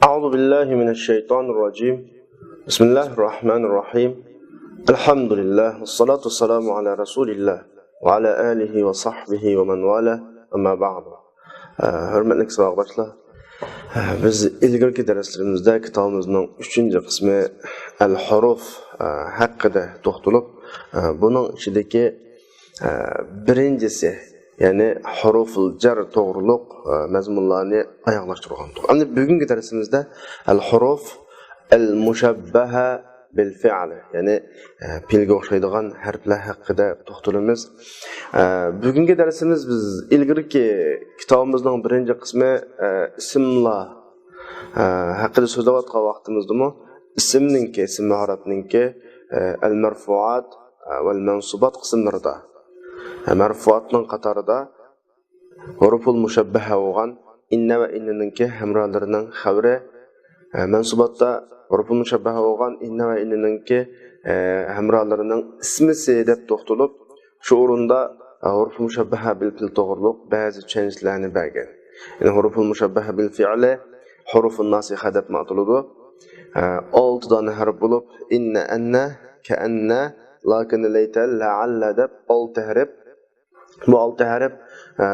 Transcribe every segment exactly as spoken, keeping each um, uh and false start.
أعوذ بالله من الشيطان الرجيم. بسم الله الرحمن الرحيم. الحمد لله والصلاة والسلام على رسول الله وعلى آله وصحبه ومن والاه. أما بعد. ھۆرمەتلىك ساۋاقداشلار، بىز ئىلگىرىكى دەرسلىرىمىزدە كىتابىمىزنىڭ ئۈچىنچى قىسمى ئەل-ھۇرۇف ھەققىدە توختىلىپ، بۇنىڭ ئىچىدىكى بىرىنچىسى، يەنى ھۇرۇفۇل جەر توغرۇلۇق مەزمۇنلارنى ئاياغلاشتۇرغانىدۇق. ئەمدى بۈگۈنكى دەرسىمىزدە ئەل-ھۇرۇف ئەل-مۇشەببەھە بىل فىئلى، يەنى پېئىلگە ئوخشايدىغان ھەرپلەر ھەققىدە توختىلىمىز. بۈگۈنكى دەرسىمىز، بىز ئىلگىرىكى كىتابىمىزنىڭ بىرىنچى قىسمى ئىسىملار ھەققىدە سۆزلەۋاتقان ۋاقتىمىزدىمۇ ئىسىمنىڭكى، ئىسىم مۇئرەبنىڭكى ئەل-مەرفۇئات ۋەل-مەنسۇبات قىسىملىرىدا، مەرفۇئاتنىڭ قاتارىدا ھۇرۇفۇل مۇشەببەھە بولغان ئىننە ۋە ئىننىنىڭكى ھەمرالىرىنىڭ خەۋىرى، مەنسۇباتتا ھۇرۇفۇل مۇشەببەھە بولغان ئىننە ۋە ئىننىنىڭكى ھەمرالىرىنىڭ ئىسمىسى دەپ توختىلىپ، شۇ ئورۇندا ھۇرۇفۇل مۇشەببەھە بىل پېئىل توغرۇلۇق بەزى چۈشەنچىلەرنى بەرگەن. يەنى ھۇرۇفۇل مۇشەببەھە بىل فىئلى ھۇرۇفۇن ناسىخە دەپمۇ ئاتىلىدۇ. ئالتە دانە ھەرپ بولۇپ، ئىننە، ئەننە، كەئەننە، لەكىن، لەيتە، لەئەللە دەپ ئالتە ھەرپ. بۇ ئالتە ھەرپ، ئە،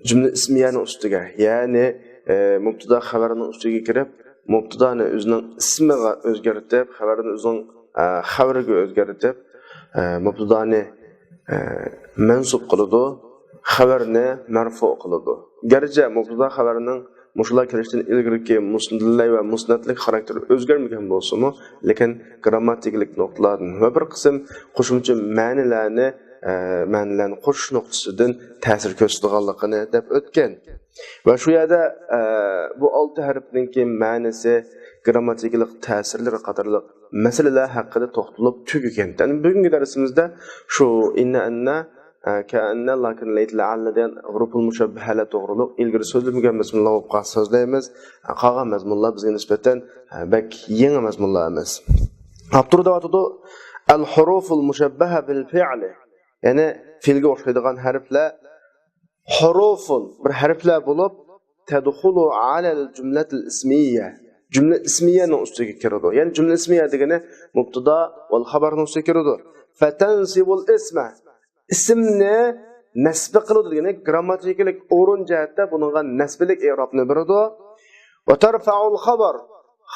جۈملە ئىسمىيەنىڭ ئۈستىگە، يەنى، ئە، مۇبتىدا خەۋەرنىڭ ئۈستىگە كىرىپ، مۇبتىدانى ئۆزىنىڭ ئىسمىغا ئۆزگەرتىپ، خەۋەرنى ئۆزىنىڭ، ئە، خەۋىرىگە ئۆزگەرتىپ، ئە، مۇبتىدانى، ئە، مەنسۇب قىلىدۇ، خەۋەرنى مەرفۇ قىلىدۇ. گەرچە مۇبتىدا خەۋەرنىڭ مۇشۇلار كېلىشتىن ئىلگىرىكى مۇسنەدلەي ۋە مۇسنەدلىك خاراكتېرى ئۆزگەرمىگەن بولسىمۇ، لېكىن گرامماتىكىلىق نۇقتىلاردىن ۋە بىر قىسىم قوشۇمچە مەنىلەرنى، ئە، مەنىلەرنى قوشۇش نۇقتىسىدىن تەسىر كۆرسىتىدىغانلىقىنى دەپ ئۆتكەن. ۋە شۇ يەردە، ئە، بۇ ئالتە ھەرپنىڭكى مەنىسى، گرامماتىكىلىق تەسىرلىرى قاتارلىق مەسىلىلەر ھەققىدە توختىلىپ تۈگىگەن. يەنى بۈگۈنكى دەرسىمىزدە شۇ ئىننە، ئەننە، ئە، كەئەننە، لەكىن، لەيتە، لەئەللە دېگەن ھۇرۇپۇل مۇشەببەھەلەر توغرۇلۇق ئىلگىرى سۆزلىمىگەن مەزمۇنلار بولۇپ قالسا سۆزلەيمىز. قالغان مەزمۇنلار بىزگە نىسبەتەن، ئە، بەك يېڭى مەزمۇنلار ئەمەس. ئاپتور دەۋاتىدۇ، ئەل ھۇرۇفۇل مۇشەببەھە بىل فىئلى، يەنى پېئىلگە ئوخشايدىغان ھەرپلەر، ھۇرۇفۇن، بىر ھەرپلەر بولۇپ، تەدخۇلۇ ئەلەل جۈملەتىل ئىسمىيە، جۈملە ئىسمىيەنىڭ ئۈستىگە كىرىدۇ. يەنى جۈملە ئىسمىيە دېگىنى مۇبتىدا ۋەل خەبەرنىڭ ئۈستىگە كىرىدۇ. فەتەنسىبۇل ئىسمە، ئىسىمنى نەسب قىلىدۇ دېگىنى گرامماتىكىلىق ئورۇن جەھەتتە بۇنىڭغا نەسبىلىك ئېرابنى بېرىدۇ. ۋە تەرفەئۇل خەبەر،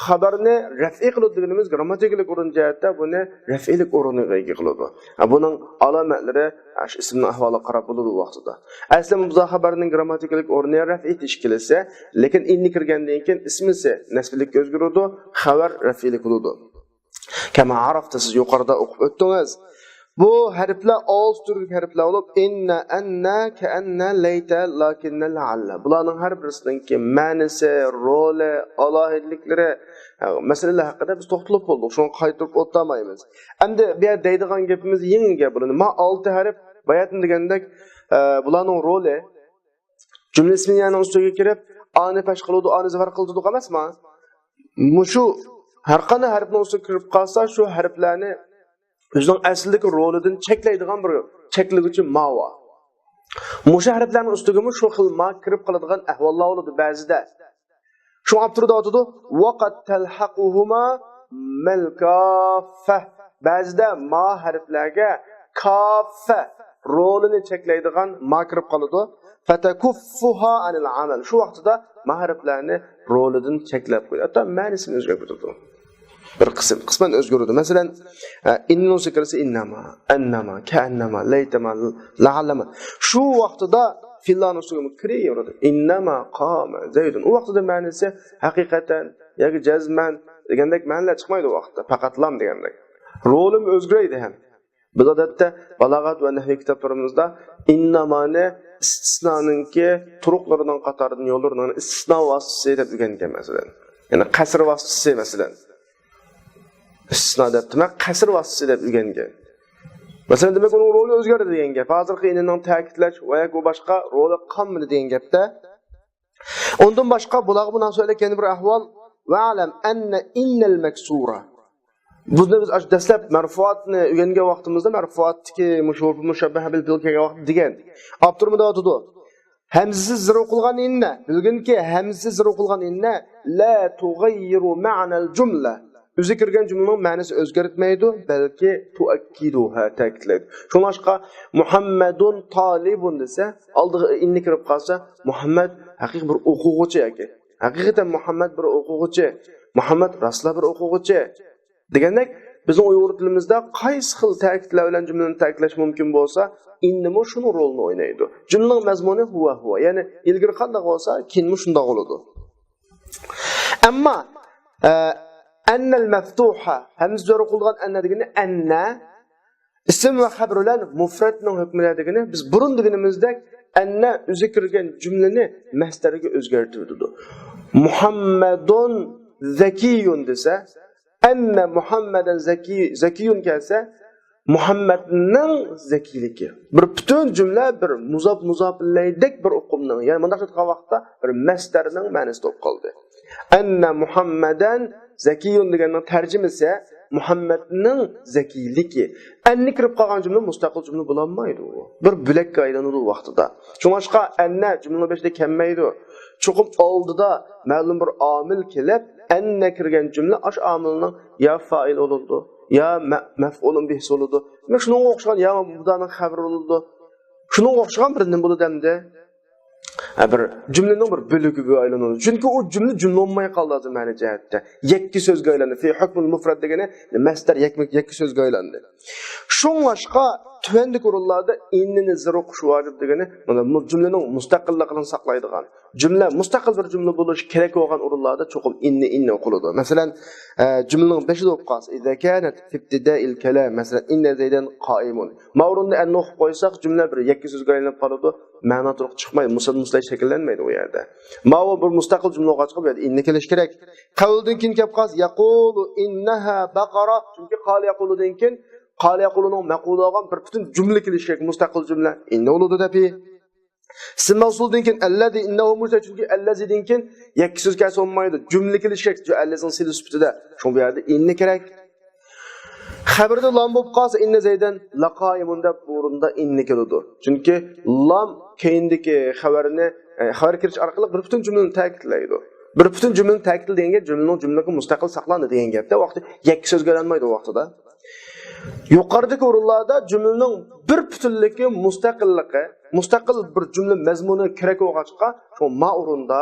خەبەرنى رەفئى قىلىدۇ دېگىنىمىز گرامماتىكىلىق ئورۇن جەھەتتە بۇنى رەفئىلىك ئورۇنغا ئىگە قىلىدۇ. ھە، بۇنىڭ ئالامەتلىرى، ھە، شۇ ئىسىمنىڭ ئەھۋالىغا قاراپ بولىدۇ بۇ ۋاقتىدا. ئەسلى مۇبتەدا خەبەرنىڭ گرامماتىكىلىق ئورنى رەفئى تەشكىللىسە، لېكىن ئىننى كىرگەندىن كېيىن ئىسمىسى نەسبىلىككە ئۆزگىرىدۇ، خەۋەر رەفئىلىك بولىدۇ. كەما ئەرەفتە، سىز يۇقىرىدا ئوقۇپ ئۆتتىڭىز. بۇ ھەرپلەر ئالتە تۈرلۈك ھەرپلەر بولۇپ، ئىننە، ئەننە، كەئەننە، لەيتە، لەكىننە، لەئەللە. بۇلارنىڭ ھەر بىرسىنىڭكى مەنىسى، رولى، ئالاھىدىلىكلىرى، ھە، مەسىلىلەر ھەققىدە بىز توختىلىپ بولدۇق. شۇڭا قايتۇرۇپ ئولتۇرمايمىز. ئەمدى بۇ يەردە دەيدىغان گېپىمىز يېڭى گەپ بولىدۇ. ما ئالتە ھەرپ، باياتىن دېگەندەك، ئە، بۇلارنىڭ رولى، جۈملە ئىسمىيەنىڭ ئۈستىگە كىرىپ، ئانى پەش قىلىدۇ، ئانى زىفار قىلىدۇ ئەمەسما؟ مۇشۇ ھەر قانداق ھەرپنىڭ ئۈستىگە كىرىپ قالسا، شۇ ھەرپلەرنى ئۆزىنىڭ ئەسلىدىكى رولىدىن چەكلەيدىغان بىر چەكلىگۈچى ما بار. مۇشۇ ھەرپلەرنىڭ ئۈستىگىمۇ شۇ خىل ما كىرىپ قالىدىغان ئەھۋاللار بولىدۇ بەزىدە. شۇڭا ئاپتور دەۋاتىدۇ، ۋەقەد تەلھەقۇھۇما مەل كاففە. بەزىدە ما ھەرپلەرگە كاففە رولىنى چەكلەيدىغان ما كىرىپ قالىدۇ. فەتەكۇففۇھا ئەنىل ئەمەل. شۇ ۋاقتىدا ما ھەرپلەرنى رولىدىن چەكلەپ قويىدۇ. ھەتتا مەنىسىنى ئۆزگەرتىدۇ. بىر قىسىم، قىسمەن ئۆزگىرىدۇ. مەسىلەن، ئە، ئىننىڭ سېكىرىسى ئىننەما، ئەننەما، كەئەننەما، لەيتەما، لەئەللەما. شۇ ۋاقتىدا فېئىللارنىڭ ئۈستىگە كىرىۋېرىدۇ. ئىننەما قامە زەيدۇن. ئۇ ۋاقتىدا مەنىسى ھەقىقەتەن ياكى جەزمەن دېگەندەك مەنىلەر چىقمايدۇ ئۇ ۋاقىتتا. پەقەتلام دېگەندەك. رولىمۇ ئۆزگىرەيدۇ ھەم. بىز ئادەتتە بالاغەت ۋە نەھۋىي كىتابلىرىمىزدا ئىننامانى ئىستىسنانىڭكى تۇرۇقلىرىنىڭ قاتارىدىن، يوللىرىنىڭ ئىستىسنا ۋاسىتىسى دەپ ئۆگەنگەن، مەسىلەن. يەنى قەسر ۋاسىتىسى، مەسىلەن. ئىستىسنا دەپتىمەن، قەسر ۋاسىتىسى دەپ ئۆگەنگەن. مەسىلەن، دېمەك، ئۇنىڭ رولى ئۆزگەردى دېگەن گەپ. ھازىرقى ئىننىنىڭ تەكىتلەش ۋە ياكى باشقا رولى قالمىدى دېگەن گەپتە. ئۇندىن باشقا، بۇلارغا مۇناسىۋەتلىك يەنە بىر ئەھۋال، ۋەئلەم ئەننە ئىننەل مەكسۇرە. بۇنى بىز ئاشۇ دەسلەپ مەرفۇئاتنى ئۆگەنگەن ۋاقتىمىزدا، مەرفۇئاتتىكى مۇشۇ ھۇرۇپى مۇشەببەھە بىل پېئىل كەلگەن ۋاقىت دېگەن. ئاپتورمۇ دەۋاتىدۇ. ھەمزىسىز زەرۇر قىلغان ئىننە، بىلگىنكى، ھەمزىسىز زەرۇر قىلغان ئىننە لا تۇغەييىرۇ مەنەل جۈملە. ئۆزى كىرگەن جۈملىنىڭ مەنىسى ئۆزگەرتمەيدۇ، بەلكى تۇئەككىدۇھا، تەكىتلەيدۇ. شۇڭلاشقا مۇھەممەدۇن تالىبۇن دېسە، ئالدىغا ئىننە كىرىپ قالسا، مۇھەممەد ھەقىقىي بىر ئوقۇغۇچى ياكى ھەقىقەتەن مۇھەممەد بىر ئوقۇغۇچى، مۇھەممەد راستلا بىر ئوقۇغۇچى دېگەندەك، بىزنىڭ ئۇيغۇر تىلىمىزدا قايسى خىل تەكىتلەر بىلەن جۈملىنى تەكىتلەش مۇمكىن بولسا، ئىننىمۇ شۇنىڭ رولىنى ئوينايدۇ. جۈملىنىڭ مەزمۇنى ھۇۋا ھۇۋا، يەنى ئىلگىرى قانداق بولسا، كېيىنمۇ شۇنداق بولىدۇ. ئەمما، ئە، ئەننەل مەفتۇھە، ھەمزە جەر قىلغان ئەننە دېگىنى ئەننە، ئىسىم ۋە خەبەر بىلەن مۇفرەتنىڭ ھۆكمىدە دېگىنى، بىز بۇرۇن دېگىنىمىزدەك ئەننە ئۆزى كىرگەن جۈملىنى مەسدەرگە ئۆزگەرتىۋېتىدۇ. مۇھەممەدۇن زەكىيۇن دېسە، ئەننە مۇھەممەدەن زەكىي-، زەكىيۇن كەلسە، مۇھەممەدنىڭ زەكىيلىكى. بىر پۈتۈن جۈملە بىر مۇزاپ مۇزاپىلەيدەك بىر ئۇقۇمنىڭ، يەنى مۇنداق ئېيتقان ۋاقىتتا بىر مەسدەرنىڭ مەنىسى بولۇپ قالدى. ئەننە مۇھەممەدەن زەكىيۇن دېگەننىڭ تەرجىمىسى مۇھەممەدنىڭ زەكىيلىكى. ئەننە كىرىپ قالغان جۈملە مۇستەقىل جۈملە بولالمايدۇ. بىر بۆلەككە ئايلىنىدۇ ۋاقتىدا. شۇڭلاشقا ئەننە جۈملىنىڭ بېشىدا كەلمەيدۇ. چوقۇم ئالدىدا مەلۇم بىر ئامىل كېلىپ، ئەننە كىرگەن جۈملە ئاش ئامىلنىڭ يا فائىل بولىدۇ، يا مە-، مەفئۇلۇن بىھسى بولىدۇ. دېمەك، شۇنىڭغا ئوخشىغان يا مۇبتادانىڭ خەۋىرى بولىدۇ. شۇنىڭغا ئوخشىغان بىر نېمە بولىدۇ ئەمدى؟ ھە، بىر جۈملىنىڭ بىر بۆلىكىگە ئايلىنىدۇ. چۈنكى ئۇ جۈملە جۈملە بولماي قالدى ھازىر مەنە جەھەتتە. يەككە سۆزگە ئايلاندى. فى ھۆكمىل مۇفرەت دېگىنى مەسدەر يەكمە-، يەككە سۆزگە ئايلاندى. شۇڭلاشقا تۆۋەندىكى ئورۇنلاردا ئىننىنى زەرۇر قىلىش ۋاجىپ دېگىنى، مانا بۇ جۈملىنىڭ مۇستەقىللىقىنى ساقلايدىغان، جۈملە مۇستەقىل بىر جۈملە بولۇشى كېرەك بولغان ئورۇنلاردا چوقۇم ئىننە، ئىننە ئوقۇلىدۇ. مەسىلەن، ئە، جۈملىنىڭ بېشىدا بولۇپ قالسا، إذا كانت في ابتداء الكلام، مەسىلەن، إن زيدا قائم. ما ئورۇندا ئەننە ئوقۇپ قويساق، جۈملە بىر يەككە سۆزگە ئايلىنىپ قالىدۇ، مەنا تولۇق چىقمايدۇ، مۇسۇل-، مۇسۇلەي شەكىللەنمەيدۇ ئۇ يەردە. ماۋۇ بىر مۇستەقىل جۈملە بولغاچقا، بۇ يەردە ئىننە كېلىشى كېرەك. قەۋلدىن كېيىن كەپ قالسا، يەقۇلۇ ئىننەھا بەقەرە. چۈنكى قالە يەقۇلۇدىن كېيىن، قالە يەقۇلۇنىڭ مەقۇلى بولغان بىر پۈتۈن جۈملە كېلىشى كېرەك، مۇستەقىل جۈملە. ئىننە بولىدۇ دەپى. ئىسىم مەۋسۇلدىن كېيىن، ئەللەزى ئىننەھۇ مۇرسەل، چۈنكى ئەللەزىدىن كېيىن يەككە سۆز كەلسە بولمايدۇ. جۈملە كېلىشى كېرەك، ئەللەزىنىڭ سىلى سۈپىتىدە. شۇڭا بۇ يەردە ئىننە كېرەك. خەۋىرىدە لام بولۇپ قالسا، ئىننە زەيدەن لەقائىمۇن دەپ ئورۇندا ئىننە كېلىدۇ. چۈنكى لام كەينىدىكى خەۋەرنى، ئە، خەۋەر كىرىش ئارقىلىق بىر پۈتۈن جۈملىنى تەكىتلەيدۇ. بىر پۈتۈن جۈملىنى تەكىتلىدى دېگەن گەپ، جۈملىنىڭ جۈملىلىكى مۇستەقىل ساقلاندى دېگەن گەپتە، ۋاقتى يەككە سۆزگە ئايلانمايدۇ ۋاقتىدا. يۇقىرىدىكى ئورۇنلاردا جۈملىنىڭ بىر پۈتۈنلۈكى، مۇستەقىللىقى، مۇستەقىل بىر جۈملە مەزمۇنى كېرەك بولغاچقا، شۇ ما ئورۇندا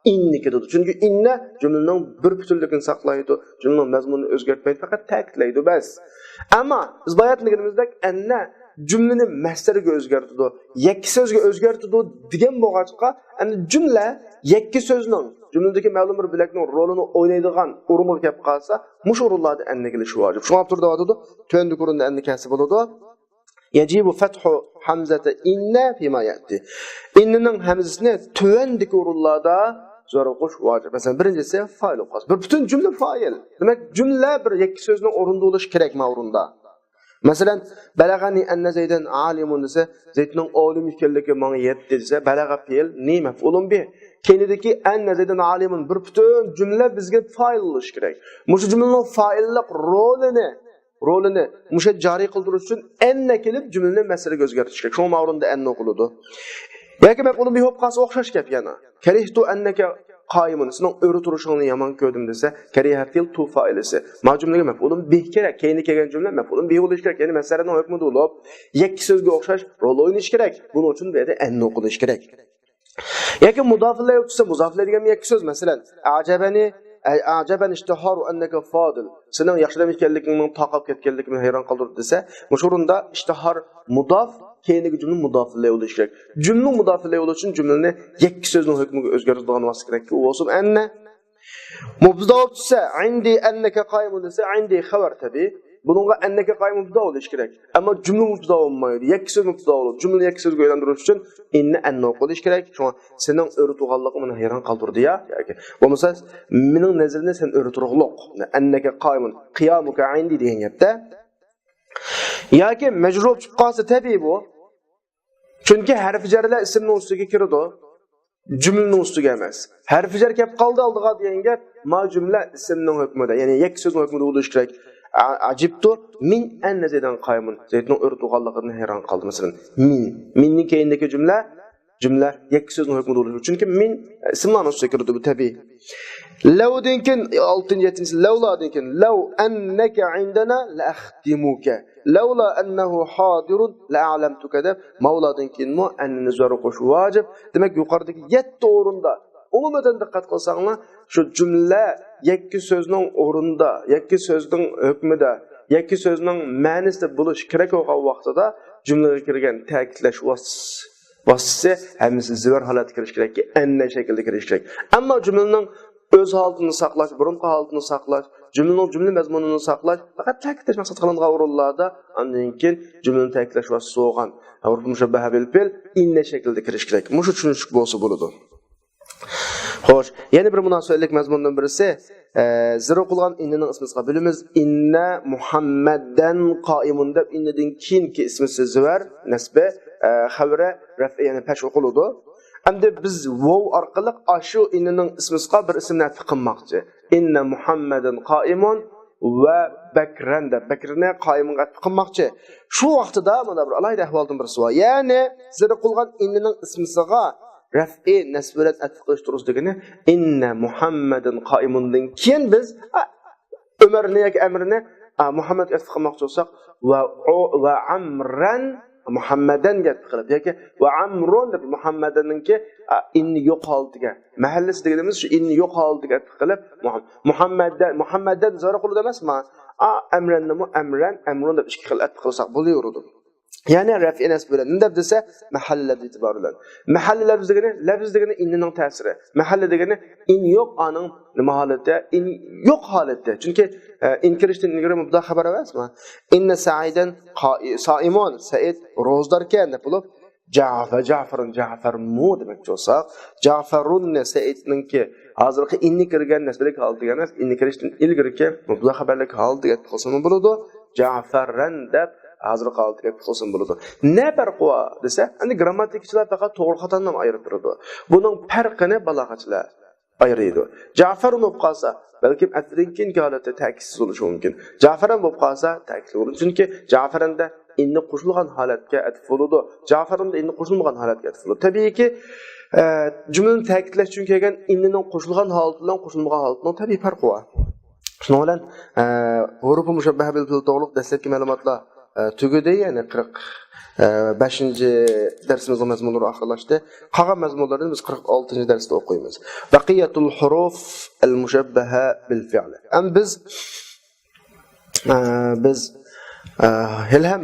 ئىننە كېلىدۇ. چۈنكى ئىننە جۈملىنىڭ بىر پۈتۈنلۈكىنى ساقلايدۇ، جۈملىنىڭ مەزمۇنىنى ئۆزگەرتمەيدۇ، پەقەت تەكىتلەيدۇ، بەس. ئەمما بىز باياتىن دېگىنىمىزدەك، ئەننە جۈملىنى مەسدەرگە ئۆزگەرتىدۇ، يەككە سۆزگە ئۆزگەرتىدۇ دېگەن بولغاچقا، ئەمدى جۈملە يەككە سۆزنىڭ، جۈملىدىكى مەلۇم بىر بۆلەكنىڭ رولىنى ئوينايدىغان ئورۇنغا كەپ قالسا، مۇشۇ ئورۇنلاردا ئەننە كېلىشى ۋاجىپ. شۇڭا ئاپتور دەۋاتىدۇ، تۆۋەندىكى ئورۇندا ئەننە كەلسە بولىدۇ. يەجىبۇ فەتھۇ ھەمزەتە ئىننە فىما يەتى. ئىننىنىڭ ھەمزىسىنى تۆۋەندىكى ئورۇنلاردا زەرۇر قىلىش ۋاجىپ. مەسىلەن، بىرىنچىسى فائىل بولۇپ قالسا. بىر پۈتۈن جۈملە فائىل. دېمەك، جۈملە بىر يەككە سۆزنىڭ ئورنىدا بولۇشى كېرەك ما ئورۇندا. مەسىلەن، بەلەغەنى ئەننە زەيدەن ئالىمۇن دېسە، زەيدنىڭ ئالىم ئىكەنلىكى ماڭا يەتتى دېسە، بەلەغە پېئىل، نى مەپئۇلۇن بىھ. كەينىدىكى ئەننە زەيدەن ئالىمۇن بىر پۈتۈن جۈملە بىزگە فائىل بولۇشى كېرەك. مۇشۇ جۈملىنىڭ فائىللىق رولىنى، رولىنى مۇشۇ جارى قىلدۇرۇش ئۈچۈن ئەننە كېلىپ جۈملىنى مەسدەرگە ئۆزگەرتىش كېرەك. شۇڭا ما ئورۇندا ئەننە ئوقۇلىدۇ. ياكى مەپئۇلۇن بىھ بولۇپ قالسا ئوخشاش گەپ يەنە. كەرىھتۇ ئەننەكە قائىمۇن، سېنىڭ ئۆرە تۇرۇشۇڭنى يامان كۆردۈم دېسە، كەرىھە پېئىل تو فائىلىسى. ما جۈملىگە مەپئۇلۇن بىھ كېرەك. كەينىدە كەلگەن جۈملە مەپئۇلۇن بىھ بولۇشى كېرەك. يەنى مەسدەرنىڭ ھۆكمىدە بولۇپ، يەككە سۆزگە ئوخشاش رول ئوينىشى كېرەك. بۇنىڭ ئۈچۈن بۇ يەردە ئەننە ئوقۇلۇشى كېرەك. ياكى مۇداف ئىلەيھى دېسە، مۇداف ئىلەيھى دېگەن يەككە سۆز. مەسىلەن، ئەجەبەنى، ئەجەبەنى ئىشتىھارۇ ئەننەكە فادىل. سېنىڭ ياخشى ئادەم ئىكەنلىكىڭنىڭ تارقاپ كەتكەنلىكى مېنى ھەيران قالدۇردى دېسە، مۇشۇ ئورۇندا ئىشتىھار مۇداف، كەينىدىكى جۈملە مۇداف ئىلەيھى بولۇشى كېرەك. جۈملە مۇداف ئىلەيھى بولۇش ئۈچۈن جۈملىنى يەككە سۆزنىڭ ھۆكمىگە ئۆزگەرتىدىغان ۋاسىتە كېرەككى، ئۇ بولسۇن ئەننە. مۇبتىدا بولۇپ چۈشسە، ئىندى ئەننەكە قائىمۇن دېسە، ئىندى خەۋەر تەبىئىي. بۇنىڭغا ئەننەكە قائىمۇن مۇبتىدا بولۇشى كېرەك. ئەمما جۈملە مۇبتىدا بولمايدۇ. يەككە سۆز مۇبتىدا بولىدۇ. جۈملىنى يەككە سۆزگە ئايلاندۇرۇش ئۈچۈن ئىننە ئەننە قويۇش كېرەك. شۇڭا سېنىڭ ئۆرە تۇرغانلىقىڭ مېنى ھەيران قالدۇردى يا. ياكى بولمىسا، مېنىڭ نەزىرىمدە سەن ئۆرە تۇرۇقلۇق. ئەننەكە قائىمۇن، قىيامۇكە ئىندى دېگەن گەپتە. ياكى مەجرۇر چۈشۈپ قالسا تەبىئىي بۇ. چۈنكى ھەرپى جەرلەر ئىسىمنىڭ ئۈستىگە كىرىدۇ. جۈملىنىڭ ئۈستىگە ئەمەس. ھەرپى جەر كەپ قالدى ئالدىغا دېگەن گەپ، ما جۈملە ئىسىمنىڭ ھۆكمىدە، يەنى يەككە سۆزنىڭ ھۆكمىدە بولۇشى كېرەك. ئە-، ئەجىبتۇ مىن ئەننە زەيدەن قائىمۇن. زەيدنىڭ ئۆرە تۇرغانلىقىدىن ھەيران قالدىم، مەسىلەن. مىن. مىننىڭ كەينىدىكى جۈملە جۈملە يەككە سۆزنىڭ ھۆكمىدە بولۇشى. چۈنكى مىن ئىسىملارنىڭ ئۈستىگە كىرىدۇ، بۇ تەبىئىي. لەۋدىن كېيىن، ئالتىنچى، يەتتىنچى، لەۋلادىن كېيىن، لەۋ ئەننەكە ئىندەنا لەئەختىمۇكە. لەۋلا ئەننەھۇ ھادىرۇن لەئەلەمتۇكە دەپ، مەۋلادىن كېيىنمۇ ئەننىنى زۆرۈر قوشۇش ۋاجىپ. دېمەك، يۇقىرىدىكى يەتتە ئورۇندا، ئومۇمەن دىققەت قىلساڭلار، شۇ جۈملە يەككە سۆزنىڭ ئورنىدا، يەككە سۆزنىڭ ھۆكمىدە، يەككە سۆزنىڭ مەنىسىدە بولۇش كېرەك بولغان ۋاقتىدا جۈملىگە كىرگەن تەكىتلەش ۋاسىتىسى، ۋاسىتىسى ھەممىسى زىۋەر ھالەتتە كىرىش كېرەككى، ئەننە شەكلىدە كىرىش كېرەك. ئەمما جۈملىنىڭ ئۆز ھالىتىنى ساقلاش، بۇرۇنقى ھالىتىنى ساقلاش، جۈملىنىڭ جۈملە مەزمۇنىنى ساقلاش پەقەت تەكىتلەش مەقسەت قىلىنغان ئورۇنلاردا ئاندىن كېيىن جۈملىنى تەكىتلەش ۋاسىتىسى بولغان ھۇرۇپ مۇشەببەھە بىل پېئىل ئىننە شەكلىدە كىرىش كېرەك. مۇشۇ چۈشىنىشلىك بولسا بولىدۇ. خوش، يەنە بىر مۇناسىۋەتلىك مەزمۇندىن بىرسى، ئە، زىرو قىلغان ئىننىنىڭ ئىسمىسىغا بىلىمىز. ئىننە مۇھەممەدەن قائىمۇن دەپ ئىننىدىن كېيىنكى ئىسمىسى زىۋەر، نەسبى، ئە، خەۋرە، رەفئى، يەنى پەش ئوقۇلىدۇ. ئەمدى بىز ۋاۋ ئارقىلىق ئاشۇ ئىننىنىڭ ئىسمىسىغا بىر ئىسىمنى ئەتىپ قىلماقچى. ئىننە مۇھەممەدەن قائىمۇن ۋە بەكرەن دەپ، بەكرىنى قائىمغا ئەتىپ قىلماقچى. شۇ ۋاقتىدا مانا بىر ئالاھىدە ئەھۋالدىن بىرسى بار. يەنى زىرو قىلغان ئىننىنىڭ ئىسمىسىغا رەفئى نەسب بىلەن ئەتىپ قىلىش توغرىسىدا دېگىنى، ئىننە مۇھەممەدەن قائىمۇندىن كېيىن بىز، ئا، ئۆمەرنى ياكى ئەمرىنى، ئا، مۇھەممەدكە ئەتىپ قىلماقچى بولساق، ۋە ئۇ، ۋە ئەمرەن مۇھەممەدەنگە ئەتىپ قىلىپ ياكى ۋە ئەمرۇن دەپ مۇھەممەدەننىڭكى، ئا، ئىننى يوق ھالىتىگە، مەھەللىسى دېگىنىمىز شۇ ئىننى يوق ھالىتىگە ئەتىپ قىلىپ، مۇھەم-، مۇھەممەدەن، مۇھەممەدەن زۆرۈر قىلىدۇ ئەمەسما؟ ئا، ئەمرەننىمۇ ئەمرەن، ئەمرۇن دەپ ئىككى خىل ئەتىپ قىلساق بولۇۋېرىدۇ. يەنى رەفئى نەسب بىلەن. نېمە دەپ دېسە، مەھەللە ئېتىبارى بىلەن. مەھەللە لەپزى دېگىنى، لەپز دېگىنى ئىننىنىڭ تەسىرى. مەھەللە دېگىنى ئىن يوق، ئانىڭ نېمە ھالىتى؟ ئىن يوق ھالىتى. چۈنكى، ئە، ئىن كىرىشتىن ئىلگىرى مۇبتەدا خەۋەر ئەمەسمۇ؟ ئىننە سەئىدەن قائى-، سائىمۇن، سەئىد روزىداركەن دەپ بولۇپ، جەفە، جەفەرۇن، جەفەرمۇ دېمەكچى بولساق، جەفەرۇننى سەئىدنىڭكى ھازىرقى ئىننى كىرگەن نەسبىلىك ھالىتىگە ئەمەس، ئىننى كىرىشتىن ئىلگىرىكى مۇبتەدا خەۋەرلىك ھالىتىگە ئەتىپ قىلسىمۇ بولىدۇ. جەفەرەن دەپ ھازىرقى ھالىتىگە ئەتىپ قىلسىمۇ بولىدۇ. نە پەرقى بار دېسە، ئەمدى گرامماتىكىچىلار پەقەت توغرا خاتانى ئايرىپ بېرىدۇ. بۇنىڭ پەرقىنى بالاغەچىلەر ئايرىيدۇ. جەفەرۇن بولۇپ قالسا، بەلكىم ئەتىدىن كېيىنكى ھالەتتە تەكىتسىز بولۇشى مۇمكىن. جەفەرەن بولۇپ قالسا، تەكىتلىك بولىدۇ. چۈنكى جەفەرەندە ئىننى قوشۇلغان ھالەتكە ئەتىپ بولىدۇ. جەفەرۇندا ئىننى قوشۇلمىغان ھالەتكە ئەتىپ بولىدۇ. تەبىئىيكى، ئە، جۈملىنى تەكىتلەش ئۈچۈن كەلگەن ئىننىنىڭ قوشۇلغان ھالىتى بىلەن قوشۇلمىغان ھالىتىنىڭ تەبىئىي پەرقى بار. شۇنىڭ بىلەن، ئە، ھۇرۇپى مۇشەببەھە بىل پېئىل توغرۇلۇق دەسلەپكى مەلۇماتلار، ئە، تۈگىدى، يەنى قىرىق بەشىنچى دەرسىمىزنىڭ مەزمۇنلىرى ئاخىرلاشتى. قالغان مەزمۇنلارنى بىز قىرىق ئالتىنچى دەرستە ئوقۇيمىز. بەقىيەتۇل ھۇرۇف ئەل مۇشەببەھە بىل فىئلى. ئەمدى بىز، ئە، بىز، ئە، ھېلىھەم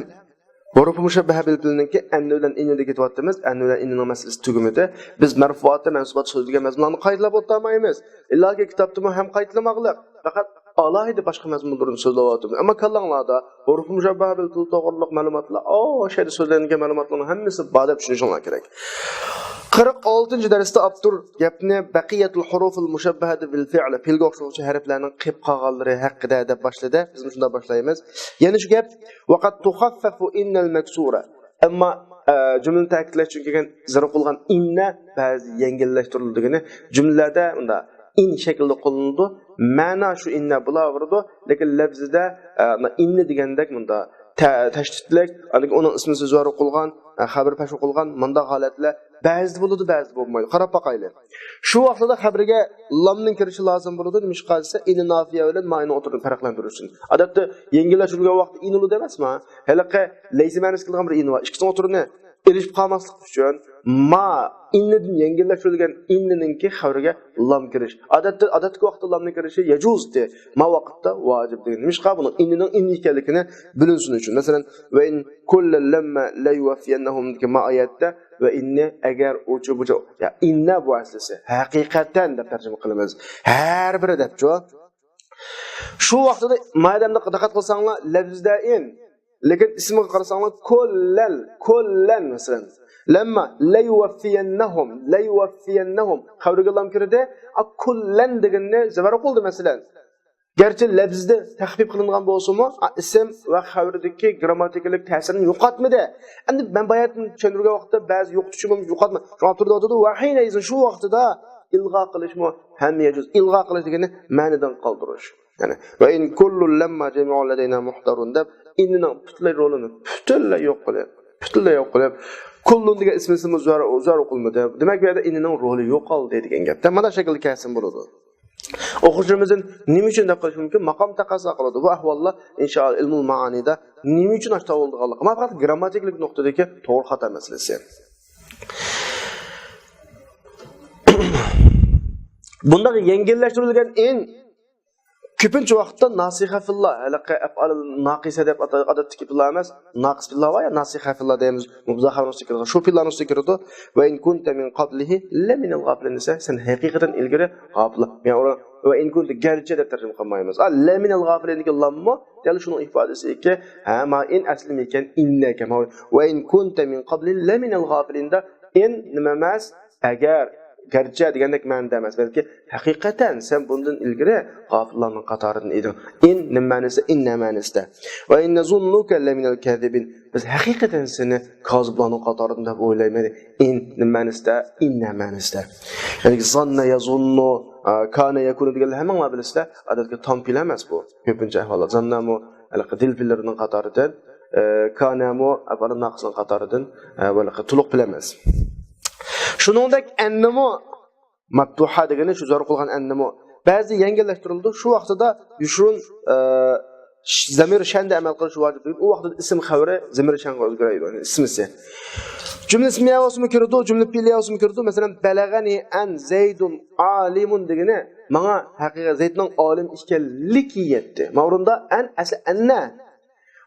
ھۇرۇپى مۇشەببەھە بىل پېئىلنىڭكى ئەننە بىلەن ئىننىدە كېتىۋاتىمىز. ئەننە بىلەن ئىننىنىڭ مەسىلىسى تۈگىمىدى. بىز مەرفۇئاتتا، مەنسۇباتتا سۆزلىگەن مەزمۇنلارنى قايتىلاپ ئولتۇرمايمىز. ئىللاكى كىتابتىمۇ ھەم قايتىلىماقلىق. پەقەت ئالاھىدە باشقا مەزمۇنلىرىنى سۆزلەۋاتىمىز. ئەمما كاللاڭلاردا ھۇرۇپى مۇشەببەھە بىل پېئىل توغرۇلۇق مەلۇماتلار، ئۇ شۇ يەردە سۆزلەنگەن مەلۇماتلارنىڭ ھەممىسى بار دەپ چۈشىنىشىڭلار كېرەك. قىرىق ئالتىنچى دەرستە ئاپتور گەپنى بەقىيەتۇل ھۇرۇفىل مۇشەببەھەتى بىل فىئلى، پېئىلگە ئوخشىغۇچى ھەرپلەرنىڭ قېلىپ قالغانلىرى ھەققىدە دەپ باشلىدى. بىزمۇ شۇنداق باشلايمىز. يەنە شۇ گەپ، ۋەقەد تۇخەففەفۇ ئىننەل مەكسۇرە. ئەمما، ئە، جۈملىنى تەكىتلەش ئۈچۈن كەلگەن زىرا قىلغان ئىننە بەزى يەڭگىللەشتۈرۈلىدىغىنى جۈملىلەردە مۇنداق ئىن شەكلىدە قوللىنىلىدۇ. مەنا شۇ ئىننە بولاۋېرىدۇ، لېكىن لەپزىدە، ئە، ئىننە دېگەندەك مۇنداق تە-، تەشدىتلىك، ئاندىن كېيىن ئۇنىڭ ئىسمى زۆرۈر قىلغان، ئە، خەۋىرى پەش قىلغان، مۇنداق ھالەتلەر بەزىدە بولىدۇ، بەزىدە بولمايدۇ. قاراپ باقايلى. شۇ ۋاقتىدا خەۋىرىگە لامنىڭ كىرىشى لازىم بولىدۇ. نېمىشقا دېسە، ئىنى نافىيە بىلەن ما ئىنى ئوتتۇرىنى پەرقلەندۈرۈش ئۈچۈن. ئادەتتە يەڭگىللەشتۈرۈلگەن ۋاقىتتا ئىن بولىدۇ ئەمەسما؟ ھېلىقى لەيسە مەنىسى كېلىدىغان بىر ئىن بار. ئىككىسىنىڭ ئوتتۇرىنى ئېلىشىپ قالماسلىق ئۈچۈن ما ئىننىدىن يەڭگىللەشتۈرۈلگەن ئىننىنىڭكى خەۋىرىگە لام كىرىش. ئادەتتە، ئادەتتىكى ۋاقىتتا لامنىڭ كىرىشى يەجۇزتى. ما ۋاقىتتا ۋاجىپ دېگەن. نېمىشقا؟ بۇنىڭ ئىننىنىڭ ئىن ئىكەنلىكىنى بىلىنسۇن ئۈچۈن. مەسىلەن، ۋە ئىن كۇللەن لەممە لەيۇۋەففىيەننەھۇم دېگەن ما ئايەتتە ۋە ئىننى ئەگەر ئۇچۇ بۇچۇ، يا ئىننە بۇ ئەسلىسى، ھەقىقەتەن دەپ تەرجىمە قىلىمىز. ھەر بىرى دەپچۇ. شۇ ۋاقتىدا مادەمدە دىققەت قىلساڭلار، لەپزىدە ئىن، لېكىن ئىسمىغا قارىساڭلار، كۇللەل، كۇللەن، مەسىلەن. لەمما، لەيۇۋەففىيەننەھۇم، لەيۇۋەففىيەننەھۇم. خەۋىرىگە لام كىردى. ئا، كۇللەن دېگىنىنى زەبەر قىلدى، مەسىلەن. گەرچە لەپزىدە تەخپىپ قىلىنغان بولسىمۇ، ئا، ئىسىم ۋە خەۋىرىدىكى گرامماتىكىلىق تەسىرىنى يوقاتمىدى. ئەمدى مەن باياتىن چۈشەندۈرگەن ۋاقىتتا بەزى يوقىتىشى مۇمكىن، يوقاتما. شۇڭا ئاپتور دەۋاتىدۇ، ۋەھىينەيزىن، شۇ ۋاقتىدا ئىلغا قىلىشمۇ ھەم يەجۇز. ئىلغا قىلىش دېگىنى مەنىدىن قالدۇرۇش. يەنى، ۋە ئىن كۇللۇن لەمما جەمىئۇن لەدەينا مۇھدەرۇن دەپ، ئىننىنىڭ پۈتۈنلەي رولىنى پۈتۈنلەي يوق قىلىپ، پۈتۈنلەي يوق قىلىپ، كۇللۇن دېگەن ئىسمىسىمۇ زۇھار، زۇھار قىلمىدى. دېمەك، بۇ يەردە ئىننىنىڭ رولى يوقالدى دېگەن گەپتە. مانا شەكىلدە كەلسىمۇ بولىدۇ. ئوقۇغۇچىلىرىمىزدىن نېمە ئۈچۈن دەپ قويۇش مۇمكىن؟ ماقام تەقەززا قىلىدۇ. بۇ ئەھۋاللار، ئىنشائاللا، ئىلمۇل مائانىدا نېمە ئۈچۈن ئاشۇنداق بولىدىغانلىقى. مانا پەقەت گرامماتىكىلىق نۇقتىدىكى توغرا خاتا مەسىلىسى. بۇنداق يەڭگىللەشتۈرۈلگەن ئىن كۆپىنچە ۋاقىتتا ناسىخە فىللا، ھېلىقى ئەپئال ناقىسە دەپ ئاتا-، ئادەتتىكى فىللا ئەمەس، ناقىس فىللا بار يا، ناسىخە فىللا دەيمىز، مۇبتەدا خەۋەرنىڭ ئۈستىگە كىرىدۇ، شۇ فىللانىڭ ئۈستىگە كىرىدۇ. ۋە ئىن كۇنتە مىن قابلىھى لەمىنەل غافىلىن دېسە، سەن ھەقىقەتەن ئىلگىرى غاپىل. يەنى ئۇ، ۋە ئىن كۇنتە، گەرچە دەپ تەرجىمە قىلمايمىز. ئا، لەمىنەل غافىلىندىكى لاممۇ دەل شۇنىڭ ئىپادىسى ئىكەن. ھە، ما ئىن ئەسلىمۇ ئىكەن، ئىننەكەن. ۋە ئىن كۇنتە مىن قابلىھى لەمىنەل غافىلىن دە، ئىن نېمە ئەمەس؟ ئەگەر، گەرچە دېگەندەك مەنىدە ئەمەس، بەلكى ھەقىقەتەن سەن بۇندىن ئىلگىرى غاپىللارنىڭ قاتارىدىن ئىدىڭ. ئىن نېمە مەنىسى؟ ئىننە مەنىسىدە. ۋە ئىن نەزۇننۇكە لەمىنەل كازىبىن. بىز ھەقىقەتەن سېنى كازىبلارنىڭ قاتارىدىن دەپ ئويلايمەن. ئىن نېمە مەنىسىدە؟ ئىننە مەنىسىدە. يەنى زاننە يەزۇننۇ، ئا، كانە يەكۇنۇ دېگەنلەر ھەممىڭلار بىلىسىلەر. ئادەتتىكى تام پېئىل ئەمەس بۇ. كۆپىنچە ئەھۋالدا زاننەمۇ ھېلىقى دىل پېئىللىرىنىڭ قاتارىدىن، ئە، كانەمۇ ئەپئال ناقىسنىڭ قاتارىدىن، ئە، ۋە ھېلىقى تولۇق پېئىل ئەمەس. شۇنىڭدەك ئەننىمۇ مەپتۇھە دېگىنى شۇ زۇھار قىلغان ئەننىمۇ بەزىدە يەڭگىللەشتۈرۈلىدۇ. شۇ ۋاقتىدا يۇشۇرۇن، ئە، ش-، زەمىر شەندە ئەمەل قىلىش ۋاجىپ دېگەن. ئۇ ۋاقتىدا ئىسىم خەۋىرى زەمىر شەنغا ئۆزگىرەيدۇ. يەنى ئىسمىسى. جۈملە ئىسمىيە بولسىمۇ كىرىدۇ، جۈملە پېئىلىيە بولسىمۇ كىرىدۇ. مەسىلەن، بەلەغەنى ئەن زەيدۇن ئالىمۇن دېگىنى ماڭا ھەقىقەت زەيدنىڭ ئالىم ئىكەنلىكى يەتتى. مانا ئورۇندا ئەن ئەسلى ئەننە.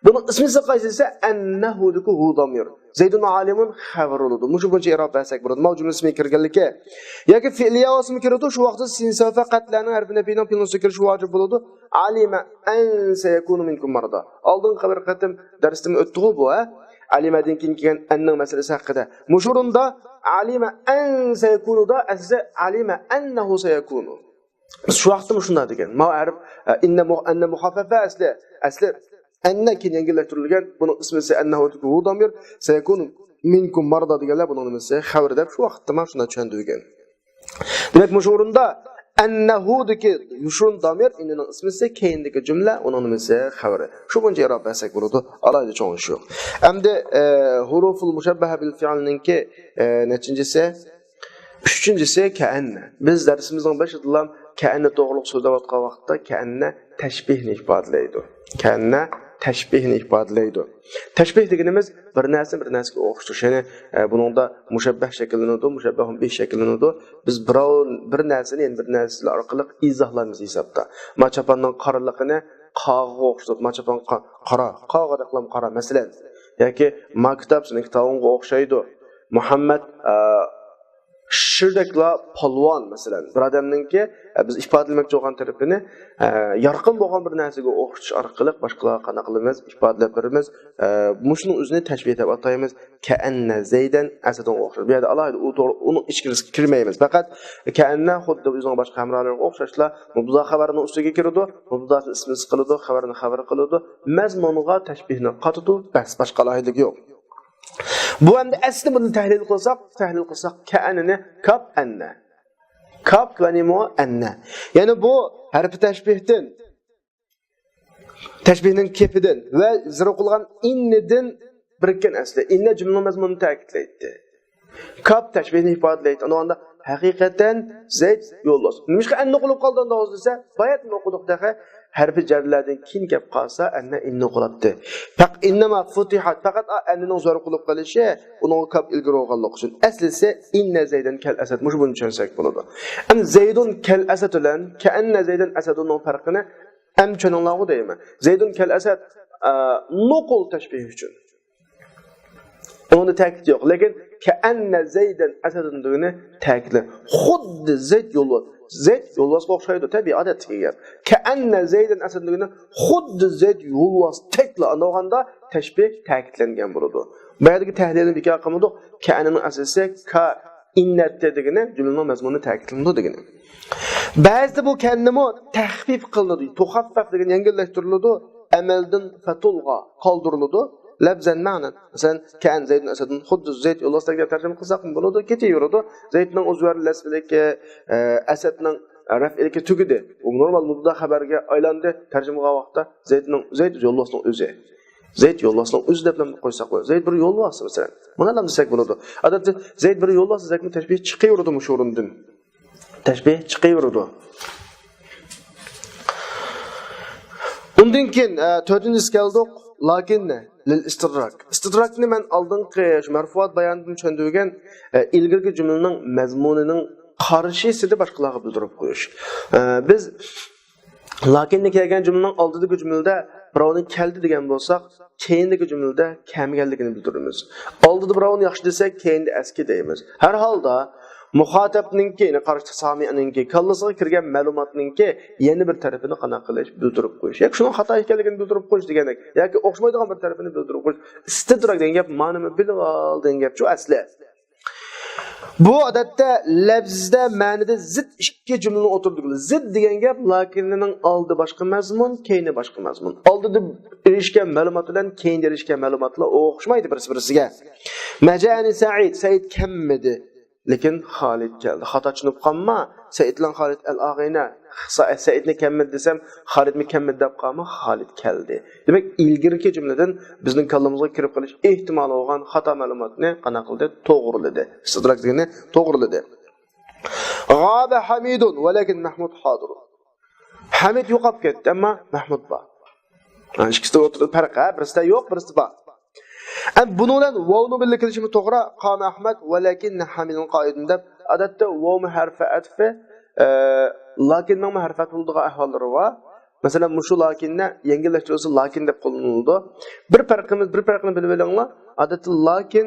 بۇنىڭ ئىسمىسى قايسى دېسە، ئەننەھۇدىكى ھۇ زامىر. زەيدۇن ئالىمۇن خەۋەر بولىدۇ. مۇشۇ بويىچە ئىراب بەرسەك بولىدۇ. ماۋۇ جۈملە ئىسمى كىرگەنلىكى. ياكى فېئىلىيە بولسىمۇ كىرىدۇ. شۇ ۋاقىتتا سىن سەۋفە قەتلەرنىڭ ھەرپىنى پېئىلنىڭ پېئىلنىڭ ئۈستىگە كىرىشى ۋاجىپ بولىدۇ. ئالىمە ئەن سەيەكۇنۇ مىنكۇم ماردا. ئالدىنقى بىر قېتىم دەرستىمۇ ئۆتتىغۇ بۇ، ھە؟ ئالىمەدىن كېيىن كەلگەن ئەننىڭ مەسىلىسى ھەققىدە. مۇشۇ ئورۇندا ئالىمە ئەن سەيەكۇنۇدا ئەسلى ئالىمە ئەننەھۇ سەيەكۇنۇ. بىز شۇ ۋاقىتتىمۇ شۇنداق دېگەن. ماۋۇ ھەرپ، ئە، ئىننە مۇ-، ئەننە مۇخەففەفە ئەسلى. ئەسلى ئەننە كېيىن يەڭگىللەشتۈرۈلگەن. بۇنىڭ ئىسمىسى ئەننەھۇدىكى ھۇ دامىر. سەيەكۇنۇ مىنكۇم ماردا دېگەنلەر بۇنىڭ نېمىسى؟ خەۋىرى دەپ شۇ ۋاقىتتا مانا شۇنداق چۈشەندۈرگەن. دېمەك، مۇشۇ ئورۇندا ئەننەھۇدىكى يۇشۇرۇن دامىر ئىننىنىڭ ئىسمىسى، كەينىدىكى جۈملە ئۇنىڭ نېمىسى؟ خەۋىرى. شۇ بويىچە ئىراب بەرسەك بولىدۇ. ئالاھىدە چوڭ ئىش يوق. ئەمدى، ئە، ھۇرۇفۇل مۇشەببەھە بىل فىئلنىڭكى، ئە، نەچچىنچىسى؟ ئۈچىنچىسى كەئەننە. بىز دەرسىمىزنىڭ بېشىدىلا كەئەننە توغرۇلۇق سۆزلەۋاتقان ۋاقىتتا كەئەننە تەشبىھنى ئىپادىلەيدۇ. كەئەننە تەشبىھنى ئىپادىلەيدۇ. تەشبىھ دېگىنىمىز بىر نەرسىنى بىر نەرسىگە ئوخشىتىش. يەنى، ئە، بۇنىڭدا مۇشەببەھ شەكىللىنىدۇ، مۇشەببەھۇن بىھ شەكىللىنىدۇ. بىز بىراۋ، بىر نەرسىنى يەنە بىر نەرسە ئارقىلىق ئىزاھلايمىز ھېسابتا. ما چاپاننىڭ قارىلىقىنى قاغىغا ئوخشىتىپ، ما چاپان قا-، قارا، قاغىدەكلام قارا، مەسىلەن. ياكى ما كىتاب سېنىڭ كىتابىڭغا ئوخشايدۇ. مۇھەممەد، ئە، شىردەكلا پالۋان، مەسىلەن، بىر ئادەمنىڭكى، ئە، بىز ئىپادىلىمەكچى بولغان تەرىپىنى، ئە، يارقىن بولغان بىر نەرسىگە ئوخشىتىش ئارقىلىق باشقىلارغا قانداق قىلىمىز؟ ئىپادىلەپ بېرىمىز. ئە، مۇشۇنىڭ ئۆزىنى تەشبىھ دەپ ئاتايمىز. كەئەننە زەيدەن ئەسەدۇنغا ئوخشاش. بۇ يەردە ئالاھىدە ئۇ توغرا، ئۇنىڭ ئىچكىرىسىگە كىرمەيمىز. پەقەت كەئەننە خۇددى ئۆزىنىڭ باشقا ھەمراھلىرىغا ئوخشاشلا مۇبتەدا خەۋەرنىڭ ئۈستىگە كىرىدۇ، مۇبتەداسىنى ئىسمىسى قىلىدۇ، خەۋەرنى خەۋىرى قىلىدۇ، مەزمۇنغا تەشبىھنى قاتىدۇ، بەس، باشقا ئالاھىدىلىكى يوق. بۇ ئەمدى ئەسلى بۇنى تەھلىل قىلساق، تەھلىل قىلساق، كەئەننىنى كاپ ئەننە. كاپ ۋە نېمە ئەننە. يەنى بۇ ھەرپى تەشبىھتىن، تەشبىھنىڭ كېپىدىن ۋە زىرا قىلغان ئىننىدىن بىرىككەن ئەسلى. ئىننە جۈملىنىڭ مەزمۇنىنى تەكىتلەيتتى. كاپ تەشبىھنى ئىپادىلەيتتى. ئۇنىڭدا ھەقىقەتەن زەيد يولۋاس. نېمىشقا ئەننە قىلىپ قالدى ئۇنداق دېسە، باياتمۇ ئوقۇدۇق تېخى. ھەرپى جەرلەردىن كېيىن كەپ قالسا، ئەننە ئىننە قىلاتتى. پەق-، ئىننەما فۇتىھەت، پەقەت ئا-، ئەننىنىڭ زۆرۈر قىلىپ قېلىشى، ئۇنىڭغا كاپ ئىلگىرى بولغانلىقى ئۈچۈن. ئەسلىسى ئىننە زەيدەن كەل ئەسەد. مۇشۇ بۇنى چۈشەنسەك بولىدۇ. ئەمدى زەيدۇن كەل ئەسەد بىلەن كەئەننە زەيدەن ئەسەدۇننىڭ پەرقىنى ئەمدى چۈشىنىڭلارغۇ دەيمەن. زەيدۇن كەل ئەسەد، ئە، نوقۇل تەشبىھ ئۈچۈن. ئۇنىڭدا تەكىت يوق. لېكىن كەئەننە زەيدەن ئەسەدۇن دېگىنى تەكىتلەپ. خۇددى زەيد يولۋاس. زەيد يولۋاسقا ئوخشايدۇ، تەبىئىي، ئادەتتىكى گەپ. كەئەننە زەيدەن ئەسەدۇن دېگىنى خۇددى زەيد يولۋاستەكلا. ئاندىغاندا تەشبىھ تەكىتلەنگەن بولىدۇ. بۇ يەردىكى تەھلىلنى بىكار قىلمىدۇق. كەئەننىنىڭ ئەسلىسى كا ئىننەتتە دېگىنى جۈملىنىڭ مەزمۇنى تەكىتلىنىدۇ دېگىنى. بەزىدە بۇ كەننىمۇ تەخپىپ قىلىنىدۇ. تۇخەففەف دېگەن يەڭگىللەشتۈرۈلىدۇ. ئەمەلدىن فەتۇلغا قالدۇرۇلىدۇ. لەفزەن مەنەن. مەسىلەن، كەن زەيدۇن ئەسەدۇن، خۇددى زەيد يولۋاستەك دەپ تەرجىمە قىلساقمۇ بولىدۇ، كېتىۋېرىدۇ. زەيدنىڭ ئۇزۋەر لەسپىلىكى، ئە، ئەسەدنىڭ رەفئىلىكى تۈگىدى. ئۇ نورمال مۇبتەدا خەۋەرگە ئايلاندى. تەرجىمە قىلغان ۋاقىتتا زەيدنىڭ، زەيد يولۋاسنىڭ ئۆزى. زەيد يولۋاسنىڭ ئۆزى دەپ قويساق بولىدۇ. زەيد بىر يولۋاس، مەسىلەن. مانا دېسەك بولىدۇ. ئادەتتە زەيد بىر يولۋاس دېسەكمۇ تەشبىھ چىقىۋېرىدۇ مۇشۇ ئورۇندىن. تەشبىھ چىقىۋېرىدۇ. ئۇندىن كېيىن، ئە، تۆتىنچىسى كەلدۇق. لكن للإستدراك. ئىستىدراكنى مەن ئالدىنقى شۇ مەرفۇئات بايانىدىن چۈشەندۈرگەن، ئە، ئىلگىرىكى جۈملىنىڭ مەزمۇنىنىڭ قارشىسىنى باشقىلارغا بىلدۈرۈپ قويۇش. ئە، بىز لكننى كەلگەن جۈملىنىڭ ئالدىدىكى جۈملىدە بىراۋنى كەلدى دېگەن بولساق، كېيىندىكى جۈملىدە كەلمىگەنلىكىنى بىلدۈرىمىز. ئالدىدا بىراۋنى ياخشى دېسەك، كېيىندە ئەسكى دەيمىز. ھەر ھالدا مۇخاتەبنىڭكى، يەنى قارشى سامىئنىڭكى كاللىسىغا كىرگەن مەلۇماتنىڭكى يەنە بىر تەرىپىنى قانداق قىلىش، بىلدۈرۈپ قويۇش. ياكى شۇنىڭ خاتا ئىكەنلىكىنى بىلدۈرۈپ قويۇش دېگەندەك. ياكى ئوخشىمايدىغان بىر تەرىپىنى بىلدۈرۈپ قويۇش. ئىستىدراك دېگەن گەپ مانىمۇ بىلىۋال دېگەن گەپچۇ ئەسلى. بۇ ئادەتتە لەپزىدە مەنىدە زىت ئىككى جۈملىنى ئولتۇرىدۇ. زىت دېگەن گەپ لكننىڭ ئالدى باشقا مەزمۇن، كەينى باشقا مەزمۇن. ئالدىدا ئېرىشكەن مەلۇمات بىلەن كەينىدە ئېرىشكەن مەلۇماتلار ئوخشىمايدۇ بىرسى-بىرسىگە. ما جاءني سعيد، سەئىد كەلمىدى. لېكىن خالىد كەلدى. خاتا چۈشىنىپ قالما. سەئىد بىلەن خالىد ئەل ئاغىنە. سا-، سەئىدنى كەلمىدى دېسەم، خالىدمۇ كەلمىدى دەپ قالما، خالىد كەلدى. دېمەك، ئىلگىرىكى جۈملىدىن بىزنىڭ كاللىمىزغا كىرىپ قېلىش ئېھتىمالى بولغان خاتا مەلۇماتنى قانداق قىلدى؟ توغرىلىدى. ئىستىدراك دېگىنى توغرىلىدى. غاب حميد ولكن محمود حاضر. ھەمىد يوقاپ كەتتى، ئەمما مەھمۇد بار. ھە، ئىككىسى ئوتتۇرىدا پەرق، ھە، بىرسىدە يوق، بىرسىدە بار. ئەمدى بۇنىڭ بىلەن ۋاۋنىڭ بىللە كېلىشىمۇ توغرا. قام ئەھمەد ۋەلەكىن ھەمىدۇن قائىدۇن دەپ. ئادەتتە ۋاۋمۇ ھەرفى ئەتفى، ئە، لكىننىڭمۇ ھەرپى ئەتفى بولىدىغان ئەھۋاللىرى بار. مەسىلەن، مۇشۇ لكىننى يەڭگىللەشتۈرۈلسە لكىن دەپ قوللىنىلىدۇ. بىر پەرقىمىز، بىر پەرقنى بىلىۋېلىڭلار. ئادەتتە لكىن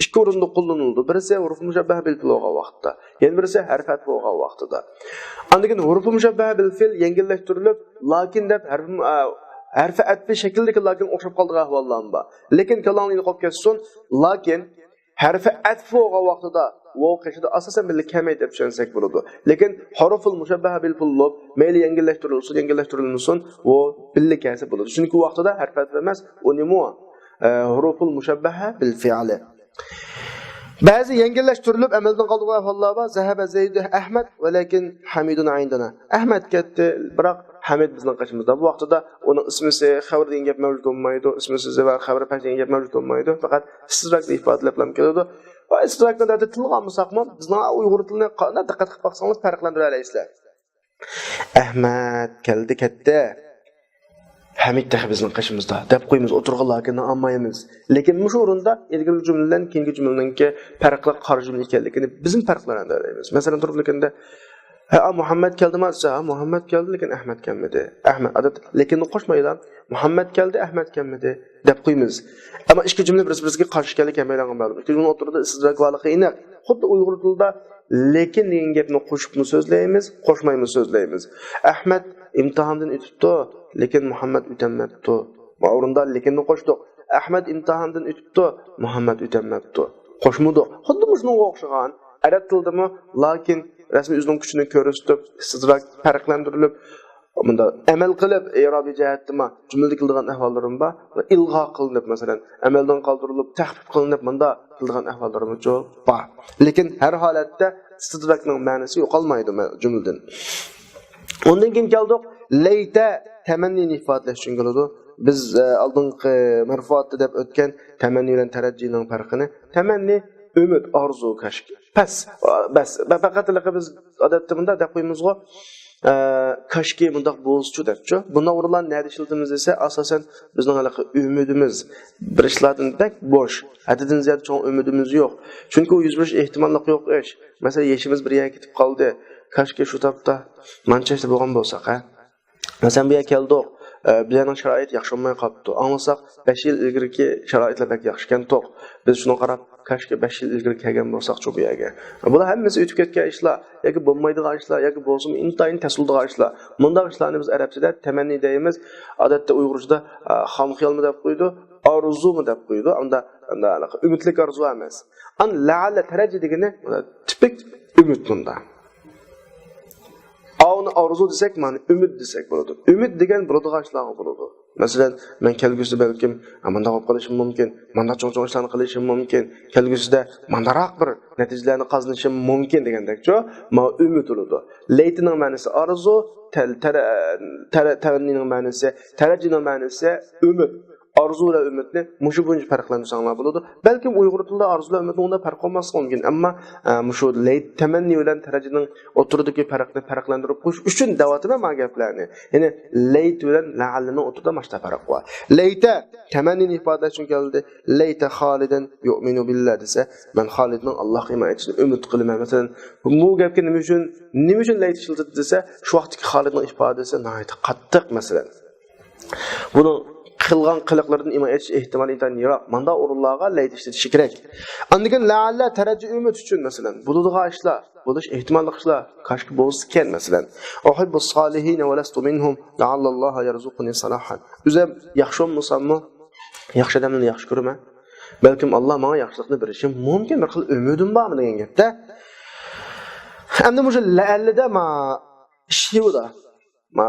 ئىككى ئورۇندا قوللىنىلىدۇ. بىرسى ھۇرۇف مۇشەببەھە بىل فېئىل بولغان ۋاقىتتا، يەنە بىرسى ھەرف ئەتف بولغان ۋاقتىدا. ئاندىن كېيىن ھۇرۇف مۇشەببەھە بىل فېئىل يەڭگىللەشتۈرۈلۈپ، لكىن دەپ ھەرف، ئە، ھەرف ئەتف شەكلىدىكى لكىن ئوخشاپ قالىدىغان ئەھۋاللارمۇ بار. لېكىن كاللاڭلار يېنىق قويۇپ كەتسۇن، لكىن ھەرف ئەتف بولغان ۋاقتىدا ۋاۋ قېشىدا ئاساسەن بىللە كەلمەيدۇ دەپ چۈشەنسەك بولىدۇ. لېكىن ھۇرۇفۇل مۇشەببەھە بىل فېئىل بولۇپ، مەيلى يەڭگىللەشتۈرۈلسۇن، يەڭگىللەشتۈرۈلمىسۇن، ئۇ بىللە كەلسە بولىدۇ. چۈنكى ئۇ ۋاقتىدا ھەرف ئەتف ئەمەس، ئۇ نېمە ئۇ؟ ئە، ھۇرۇفۇل مۇشەببەھە بىل فېئىلى. بەزى يەڭگىللەشتۈرۈلۈپ ئەمەلدىن قالدۇرغان ئەھۋاللار بار. زەھەبە زەيدۇ ئەھمەد ۋەلەكىن ھەمىدۇن ئىندەنا. ئەھمەد كەتتى، بىراق ھەمىد بىزنىڭ قېشىمىزدا. بۇ ۋاقتىدا ئۇنىڭ ئىسمىسى خەۋىرى دېگەن گەپ مەۋجۇت بولمايدۇ. ئىسمىسى زىۋا خەۋىرى پەش دېگەن گەپ مەۋجۇت بولمايدۇ. پەقەت ئىستىدراكنى ئىپادىلەپلا كېلىدۇ. ۋە ئىستىدراكنى دەتتە تىلغا ئالمىساقمۇ، بىزنىڭ ئۇيغۇر تىلىنى قانداق دىققەت قىلىپ باقساڭلار پەرقلەندۈرەلەيسىلەر. ئەھمەد كەلدى كەتتى. ھەمىد تېخى بىزنىڭ قېشىمىزدا دەپ قويىمىز، ئوتتۇرىغا لكىننى ئالمايمىز. لېكىن مۇشۇ ئورۇندا ئىلگىرىكى جۈملە بىلەن كېيىنكى جۈملىنىڭكى پەرقلىق قارا جۈملە ئىكەنلىكىنى بىزمۇ پەرقلەندۈرەلەيمىز. مەسىلەن، تۇرۇپ لېكىندە، ھە، مۇھەممەد كەلدىما دېسە، ھە، مۇھەممەد كەلدى، لېكىن ئەھمەد كەلمىدى. ئەھمەد، ئادەتتە لېكىننى قوشمايلا، مۇھەممەد كەلدى، ئەھمەد كەلمىدى دەپ قويىمىز. ئەمما ئىككى جۈملە بىرسى-بىرسىگە قارشى ئىكەنلىكى ھەممەيلەنگە مەلۇم. ئىككى جۈملىنىڭ ئوتتۇرىدا ئىستىدراك بارلىقى ئېنىق. خۇددى ئۇيغۇر تىلىدا لېكىن دېگەن گەپنى قوشۇپمۇ سۆزلەيمىز، قوشمايمۇ سۆزلەيمىز. ئەھمەد ئىمتىھاندىن ئۆتۈپتۇ، لېكىن مۇھەممەد ئۆتەلمەپتۇ. مانا ئورۇندا لېكىننى قوشتۇق. ئەھمەد ئىمتىھاندىن ئۆتۈپتۇ، مۇھەممەد ئۆتەلمەپتۇ. قوشمىدۇق. خۇددى مۇشۇنىڭغا ئوخشىغان ئەرەب تىلىدىمۇ لكن رەسمىي ئۆزىنىڭ كۈچىنى كۆرسىتىپ، ئىستىدراك پەرقلەندۈرۈلۈپ، مۇنداق ئەمەل قىلىپ، ئېرابىي جەھەتتىمۇ جۈملىدە كېلىدىغان ئەھۋاللىرىمۇ بار. ئىلغا قىلىنىپ، مەسىلەن، ئەمەلدىن قالدۇرۇلۇپ، تەخپىپ قىلىنىپ، مۇنداق كېلىدىغان ئەھۋاللىرىمۇ بار. لېكىن ھەر ھالەتتە ئىستىدراكنىڭ مەنىسى يوقالمايدۇ مە-، جۈملىدىن. ئۇندىن كېيىن كەلدۇق، لەيتە تەمەننىنى ئىپادىلەش ئۈچۈن كېلىدۇ. بىز، ئە، ئالدىنقى مەرفۇئاتتا دەپ ئۆتكەن تەمەننى بىلەن تەرەججىنىڭ پەرقىنى. تەمەننى ئۈمىد، ئارزۇ، كاشكى. پەس، بەس، بە-، پەقەت ھېلىقى بىز ئادەتتە مۇنداق دەپ قويىمىزغۇ، ئە، كاشكى مۇنداق بولسىچۇ دەپچۇ. بۇنداق ئورۇنلارنى نەدە ئىشلىتىمىز دېسە، ئاساسەن بىزنىڭ ھېلىقى ئۈمىدىمىز بىر ئىشلاردىن بەك بوش، ھەددىدىن زىيادە چوڭ ئۈمىدىمىز يوق. چۈنكى ئۇ يۈز بېرىش ئېھتىماللىقى يوق ئىش. مەسىلەن، يېشىمىز بىر يەرگە كېتىپ قالدى. كاشكى شۇ تاپتا مانچە ياشتا بولغان بولساق، ھە؟ مەسىلەن، بۇ يەرگە كەلدۇق، ئە، بۇ يەرنىڭ شارائىتى ياخشى بولماي قاپتۇ. ئاڭلىساق، بەش يىل ئىلگىرىكى شارائىتلار بەك ياخشىكەنتۇق. بىز شۇنىڭغا قاراپ، كاشكى بەش يىل ئىلگىرى كەلگەن بولساقچۇ بۇ يەرگە. بۇلار ھەممىسى ئۆتۈپ كەتكەن ئىشلار، ياكى بولمايدىغان ئىشلار، ياكى بولسىمۇ ئىنتايىن تەس بولىدىغان ئىشلار. مۇنداق ئىشلارنى بىز ئەرەبچىدە تەمەننى دەيمىز. ئادەتتە ئۇيغۇرچىدا، ئە، خام خىيالمۇ دەپ قويىدۇ، ئارزۇمۇ دەپ قويىدۇ. ئاندا، ئاندا ئۈمىدلىك ئارزۇ ئەمەس. ئان لەئەللە تەرەججى دېگىنى، مانا، تىپىك ئۈمىد مۇندا. ئاۋۇنى ئارزۇ دېسەك، مانا ئۈمىد دېسەك بولىدۇ. ئۈمىد دېگەن بولىدىغان ئىشلارغا بولىدۇ. مەسىلەن، مەن كەلگۈسىدە بەلكىم، ئە، مۇنداق بولۇپ قېلىشىم مۇمكىن، مۇنداق چوڭ-چوڭ ئىشلارنى قىلىشىم مۇمكىن، كەلگۈسىدە مۇنداقراق بىر نەتىجىلەرنى قازىنىشىم مۇمكىن دېگەندەكچۇ، مانا ئۈمىد بولىدۇ. لەيتىنىڭ مەنىسى ئارزۇ، تەل-، تەرە-، تەرە-، تەمەننىنىڭ مەنىسى، تەرەججىنىڭ مەنىسى ئۈمىد. ئارزۇ بىلەن ئۈمىدنى مۇشۇ بويىچە پەرقلەندۈرسەڭلار بولىدۇ. بەلكىم ئۇيغۇر تىلىدا ئارزۇ بىلەن ئۈمىدنىڭ ئۇنداق پەرقى بولماسلىقى مۇمكىن، ئەمما، ئە، مۇشۇ لەيت، تەمەننى بىلەن تەرەججىنىڭ ئوتتۇرىدىكى پەرقنى پەرقلەندۈرۈپ قويۇش ئۈچۈن دەۋاتىمەن مانا گەپلەرنى. يەنى لەيت بىلەن لەئەللىنىڭ ئوتتۇرىدا ماشتا پەرق بار. لەيتە تەمەننىنى ئىپادىلەش ئۈچۈن كەلدى. لەيتە خالىدەن يۇئمىنۇ بىللا دېسە، مەن خالىدنىڭ ئاللاھقا ئىمان ئېيتىشىنى ئۈمىد قىلىمەن. مەسىلەن، بۇ گەپكە نېمە ئۈچۈن، نېمە ئۈچۈن لەيتە ئىشلىتىدۇ دېسە، شۇ ۋاقىتتىكى خالىدنىڭ ئىپادىسى ناھايىتى قاتتىق، مەسىلەن. بۇنىڭ قىلغان قىلىقلىرىدىن ئىمان ئېيتىش ئېھتىمالى ئىنتايىن يىراق. مانداق ئورۇنلارغا لەيت ئىشلىتىشى كېرەك. ئاندىن كېيىن لەئەللە تەرەججى ئۈمىد ئۈچۈن، مەسىلەن، بولىدىغان ئىشلار، بولۇش ئېھتىماللىق ئىشلار، كاشكى بولسىكەن، مەسىلەن. ئۇھىببۇس سالىھىنە ۋە لەستۇ مىنھۇم لەئەللەللاھە يەرزۇقۇنى سالاھەن. ئۆزۈم ياخشى بولمىساممۇ، ياخشى ئادەملەرنى ياخشى كۆرىمەن. بەلكىم ئاللا ماڭا ياخشىلىقنى بېرىشى مۇمكىن، بىر خىل ئۈمىدىم بارمۇ دېگەن گەپتە. ئەمدى مۇشۇ لەئەللىدە ما شىۋىدا، ما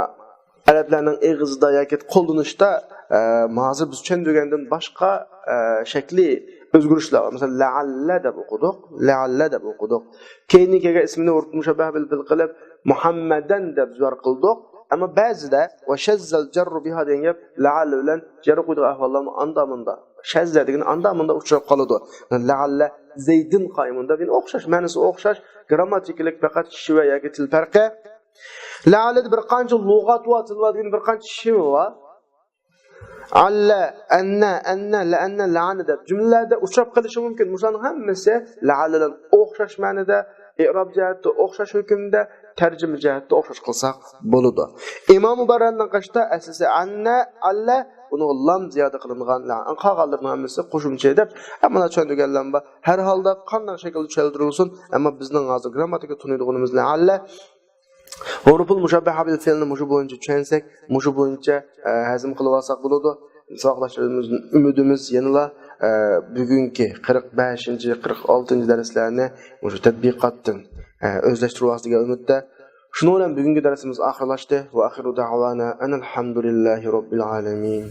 ئەرەبلەرنىڭ ئېغىزىدا ياكى قوللىنىشتا، ئە، ھازىر بىز چۈشەندۈرگەندىن باشقا، ئە، شەكلى ئۆزگىرىشلەر بار. مەسىلەن، لەئەللە دەپ ئوقۇدۇق، لەئەللە دەپ ئوقۇدۇق. كېيىن كەلگەن ئىسمىنى ھۇرۇپ مۇشەببەھ بىل، بىل قىلىپ، مۇھەممەدەن دەپ جار قىلدۇق. ئەمما بەزىدە ۋە شەززەل جەررۇ بىھا دېگەن گەپ لەئەللە بىلەن جەر قويىدىغان ئەھۋاللارمۇ ئاندا مۇندا، شەززە دېگەن ئاندا مۇندا ئۇچراپ قالىدۇ. لەئەللە زەيدىن قائىمۇن دېگەن ئوخشاش، مەنىسى ئوخشاش، گرامماتىكىلىق پەقەت شىۋە ياكى تىل پەرقى. لەئەللىدە بىر قانچە لۇغەت بار، تىل بار دېگەن بىر قانچە شىۋە بار. ئەللە، ئەننە، ئەننە، لەئەننە، لەئەنە دەپ جۈملىلەردە ئۇچراپ قېلىشى مۇمكىن. مۇشۇلارنىڭ ھەممىسى لەئەللە بىلەن ئوخشاش مەنىدە، ئېئراب جەھەتتە ئوخشاش ھۆكۈمدە، تەرجىمە جەھەتتە ئوخشاش قىلساق بولىدۇ. ئىمام مۇبەررەننىڭ قېشىدا ئەسلىسى ئەننە، ئەللە، ئۇنىڭغا لام زىيادە قىلىنغان، لەئەن، قالغانلىرىنىڭ ھەممىسى قوشۇمچە دەپ، ھەممىلا چۈشەندۈرگەنلەرمۇ بار. ھەر ھالدا قانداق شەكىلدە چۈشەندۈرۈلسۇن، ئەمما بىزنىڭ ھازىر گرامماتىكا تونۇيدىغىنىمىز لەئەللە. ھۇرۇپۇل مۇشەببەھە بىل فېئلنى مۇشۇ بويىچە چۈشەنسەك، مۇشۇ بويىچە، ئە، ھەزىم قىلىۋالساق بولىدۇ. ساۋاقداشلىرىمىزدىن ئۈمىدىمىز يەنىلا، ئە، بۈگۈنكى قىرىق بەشىنچى، قىرىق ئالتىنچى دەرسلەرنى مۇشۇ تەتبىقاتتىن، ئە، ئۆزلەشتۈرۈۋالسا دېگەن ئۈمىدتە. شۇنىڭ بىلەن بۈگۈنكى دەرسىمىز ئاخىرلاشتى. ۋە ئاخىرۇ دەئۋانا ئەنىل ھەمدۇلىللاھى رەببىل ئالەمىن.